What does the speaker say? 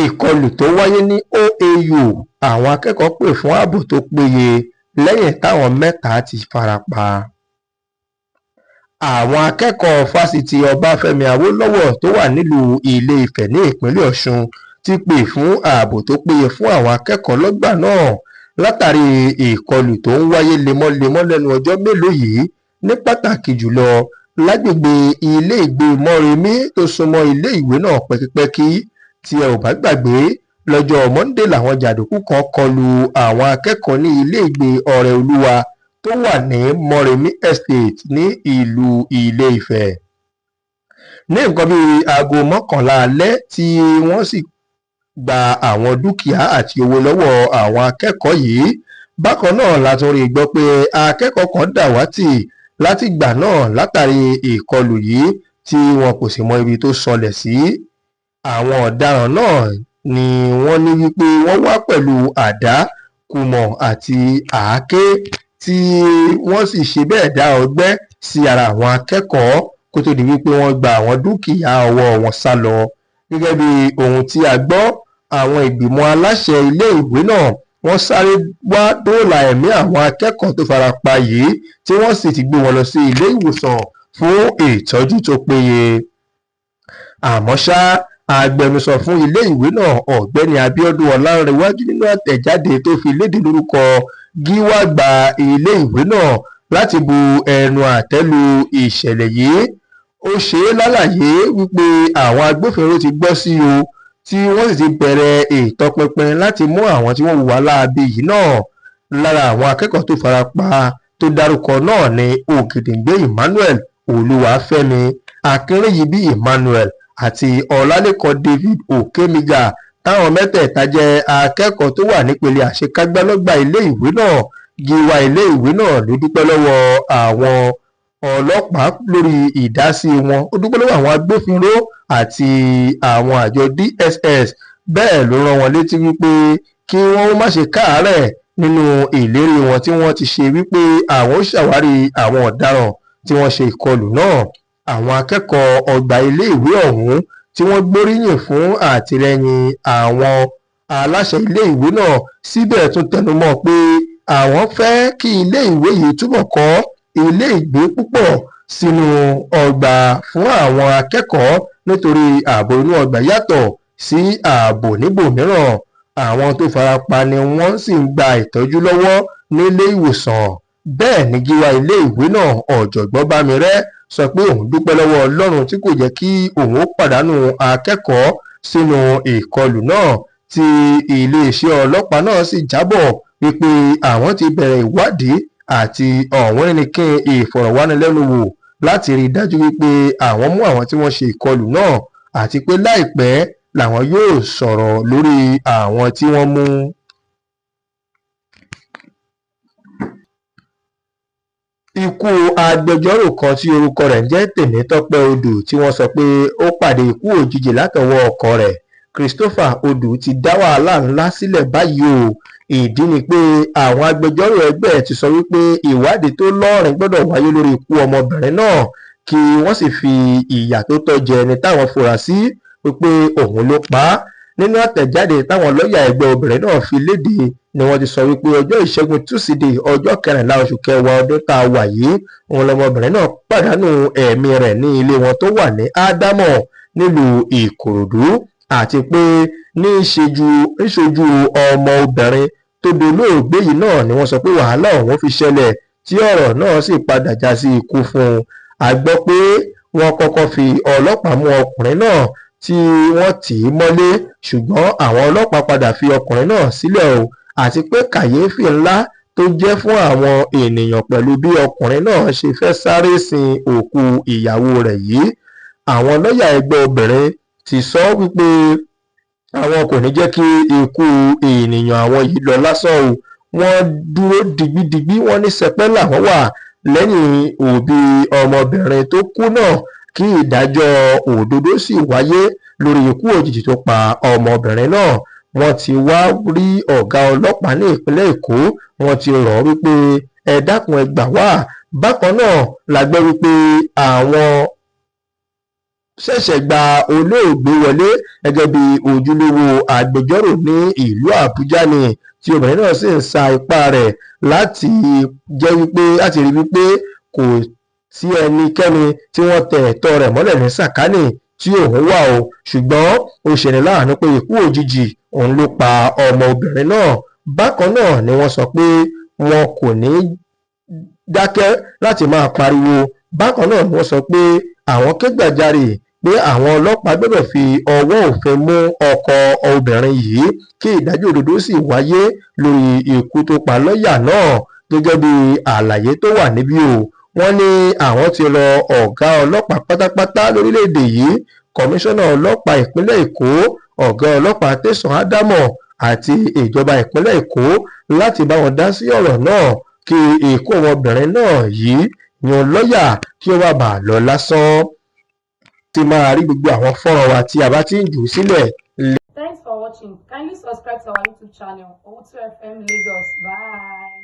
Ìkọlù tó wáyé ní OAU, àwọn akẹ́kọ̀ọ́ pè fún ààbò tó péye lẹ́yìn táwọn mẹ́ta ti fara pa. Àwọn akẹ́kọ̀ọ́ fásitì Ọbáfẹ́mi Awólọ́wọ̀ tó wà nílùú Ilé-Ifẹ̀ ní ìpínlẹ̀ Ọ̀ṣun ti pè fún ààbò tó péye fún àwọn akẹ́kọ̀ọ́ lọ́gbà náà látàrí ìkọlù tó ń wáyé lemọ́lemọ́ lẹ́nu ọjọ́ mélòó yìí, ní pàtàkì jùlọ lágbègbè iléègbé Mọ́remí tó súnmọ́ iléèwé náà pẹ́kípẹ́kí. Tí ẹ ò bá gbàgbé, lọ́jọ́ Monde làwọn jàǹdùkú kan kọ lu àwọn akẹ́kọ̀ọ́ ní iléègbé Ọ̀rẹ́olúwa tó wà ní Mọ́remí Estate ní ìlú Ilé-Ifẹ̀ ní nǹkan bíi aago 11 alẹ́, tí wọ́n sì gba àwọn dúkìá àti owó lọ́wọ́ àwọn akẹ́kọ̀ọ́ yìí. Bákan náà la tún rí i gbọ́ pé akẹ́kọ̀ọ́ kan dàwátì látìgbà náà látàrí ìkọlù yìí, tí wọn kò sì mọ ibi tó sọlẹ̀ sí. Àwọn ọ̀daràn náà ni wọ́n ní wípé wọ́n wá pẹ̀lú àdá, kùmọ̀ àti àáké, tí wọ́n sì ṣe bẹ́ẹ̀ dá ọgbẹ́ sí ara àwọn akẹ́kọ̀ọ́ kó tó di wípé wọ́n gba àwọn dúkìá ọwọ́ wọn sá lọ. Gẹ́gẹ́ bí ohun tí a gbọ́, àwọn ìgbìmọ̀ aláṣẹ iléèwé náà wọ́n sáré wá dóòlà ẹ̀mí àwọn akẹ́kọ̀ọ́ tó fara pa yìí, tí wọ́n sì ti gbé wọn lọ sí ilé ìwòsàn fún ìtọ́jú tó péye. Àmọ́ ṣá, agbẹnusọ fún iléèwé náà, Ọ̀gbẹ́ni Abiodun Ọlárẹ̀wájú, nínú àtẹ̀jáde tó fi léde lórúkọ gíwá àgbà iléèwé náà láti bu ẹnu àtẹ́ lu ìṣẹ̀lẹ̀ yìí, ó ṣe é lálàyé wípé àwọn agbófinró ti gbọ́ sí o, tí wọ́n sì ti bẹ̀rẹ̀ ìtọpinpin láti mú àwọn tí wọ́n hùwà láabi yìí náà. Lára àwọn akẹ́kọ̀ọ́ tó fara pa tó dárúkọ náà ní Ògèdèǹgbé Emmanuel Olúwàfẹ́mi, Akínríyìbí Emmanuel àti Ọlálẹ́kan David Okemiga, táwọn mẹ́tẹ̀ẹ̀ta jẹ́ akẹ́kọ̀ọ́ tó wà nípele àṣekágbá lọ́gbà iléèwé náà. Gíwá iléèwé náà ló dúpẹ́ lọ́wọ́ àwọn ọlọ́pàá lórí ìdásí wọn. Ó dúpẹ́ lọ́wọ́ àwọn agbófinró àti àwọn àjọ DSS. Bẹ́ẹ̀ ló rán wọn létí wípé kí wọ́n má ṣe káàárẹ̀ nínú ìlérí wọn tí wọ́n ti ṣe wípé àwọn ó ṣàwárí àwọn ọ̀daràn tí wọ́n ṣe ìkọlù náà. Àwọn akẹ́kọ̀ọ́ ọgbà iléèwé ọ̀hún tí wọ́n gbóríyìn fún àtìlẹ́yìn àwọn aláṣẹ iléèwé náà síbẹ̀ tún tẹnumọ́ pé àwọn fẹ́ kí iléèwé yìí túbọ̀ kọ́ iléègbé púpọ̀ sínú ọgbà fún àwọn akẹ́kọ̀ọ́, nítorí ààbò inú ọgbà yàtọ̀ sí ààbò níbòmíràn. Àwọn tó fara pa ni wọ́n sì ń gba ìtọ́jú lọ́wọ́ nílé ìwòsàn. Bẹ́ẹ̀ ni gíwá iléèwé náà, Ọ̀jọ̀gbọ́n Bámirẹ́, sọ pé òun dúpẹ́ lọ́wọ́ Ọlọ́run tí kò jẹ́ kí òun ó pàdánù akẹ́kọ̀ọ́ sínú ìkọlù náà, tí iléeṣẹ́ ọlọ́pàá náà sì jábọ̀ wípé àwọn ti bẹ̀rẹ̀ ìwádìí àti ọ̀wọ́nrínkìn ìfọ̀rọ̀wánilẹ́nuwò láti rí i dájú wípé àwọn mú àwọn tí wọ́n ṣe ìkọlù náà, àti pé láìpẹ́ làwọn yóò sọ̀rọ̀ lórí àwọn tí wọ́n mú. Ikú agbẹjọ́rò kan tí orúkọ rẹ̀ ń jẹ́ Tèmítọ́pẹ́ Odù, tí wọ́n sọ pé ó pàdé ikú òjijì látọwọ́ ọkọ rẹ̀ Christopher Odù, ti dá wàhálà ńlá sílẹ̀ báyìí o. Ìdí ni pé àwọn agbẹjọ́rò ẹgbẹ́ ẹ̀ ti sọ wípé ìwádìí tó lọ́ọ̀rìn gbọ́dọ̀ wáyé lórí ikú ọmọbìnrin náà, kí wọ́n sì fi ìyà tó tọ́ jẹ ẹni táwọn fura sí wípé òun ló pa á. Nínú àtẹ̀jáde táwọn lọ́ọ̀yà ẹgbẹ́ obìnrin náà fi léde ni wọ́n ti sọ wípé ọjọ́ Ìṣẹ́gun Túsídẹ̀ẹ́, ọjọ́ 14 oṣù kẹwàá ọdún tá a wà yìí, òun lọmọbìnrin náà pàdánù ẹ̀mí rẹ̀ ní ilé wọn tó wà ní Ádámọ̀ nílùú Ìkòròdú, àti pé ní ìṣojú ọmọ obìnrin tó dolóògbé yìí náà ni wọ́n sọ pé wàhálà ọ̀hún fi ṣẹlẹ̀, tí ọ̀rọ̀ náà sì padà já sí ikú fún un. A gbọ́ pé wọ́n kọ́kọ́ fi ọlọ́pàá mú ọkùnrin náà tí wọ́n tì í mọ́lé, ṣùgbọ́n àwọn ọlọ́pàá padà fi ọkùnrin náà sílẹ̀ o, àti pé kàyéfì ńlá tó jẹ́ fún àwọn ènìyàn pẹ̀lú bí ọkùnrin náà ṣe fẹ́ sáré sin òkú ìyàwó rẹ̀ yìí. Àwọn lọ́ọ̀yà ẹgbẹ́ obìnrin ti sọ wípé àwọn kò ní jẹ́ kí ikú ènìyàn àwọn yìí lọ lásán o. Wọ́n dúró digbidigbi, wọ́n ní sẹpẹ́ làwọn wà lẹ́yìn òbí ọmọbìnrin tó kú náà, kí ìdájọ́ òdodo sì wáyé lórí ikú òjijì tó pa ọmọbìnrin náà. Wọ́n ti wá rí ọ̀gá ọlọ́pàá ní ìpínlẹ̀ Èkó, wọ́n ti rọ̀ ọ́ wípé ẹ dákun, ẹ gbà wá. Bákan náà la gbọ́ wípé àwọn Ṣẹ̀ṣẹ̀ gba olóògbé wọlé gẹ́gẹ́ bí ojúlówó agbẹjọ́rò ní ìlú Àbújá ni, tí obìnrin náà sì ń sa ipá rẹ̀ láti jẹ́ wípé láti rí wípé kò sí ẹnikẹ́ni tí wọ́n tẹ ẹ̀tọ́ rẹ̀ mọ́lẹ̀ ní sàkání tí òun wà o. Ṣùgbọ́n ó ṣeni láàánú pé ikú òjijì òun ló pa ọmọbìnrin náà. Bákan náà ni wọ́n sọ pé wọn kò ní dákẹ́ láti máa pariwo. Bákan náà ni wọ́n sọ pé àwọn ké gbàjarè pé àwọn ọlọ́pàá gbọ́dọ̀ fi ọwọ́ òfin mú ọkọ obìnrin yìí, kí ìdájọ́ òdodo sì wáyé lórí ikú tó pa lọ́ọ̀yà náà. Gẹ́gẹ́ bí àlàyé tó wà níbí o, wọ́n ní àwọn ti rọ ọ̀gá ọlọ́pàá pátápátá lórílẹ̀‐èdè yìí, kọmíṣánná ọlọ́pàá ìpínlẹ̀ Èkó, ọ̀gá ọlọ́pàá tẹ̀sán Ádámọ̀ àti ìjọba ìpínlẹ̀ Èkó láti bá wọn dá sí ọ̀rọ̀ náà, kí ikú ọmọbìnrin náà yìí yan lọ́ọ̀yà kí ó má bàa lọ lásán. Ti máa rí gbogbo àwọn fọ́nrán wa tí a bá ti ń jù ú sílẹ̀. Thanks for watching. Kindly subscribe to our YouTube channel, Owutu FM Lagos. Bye.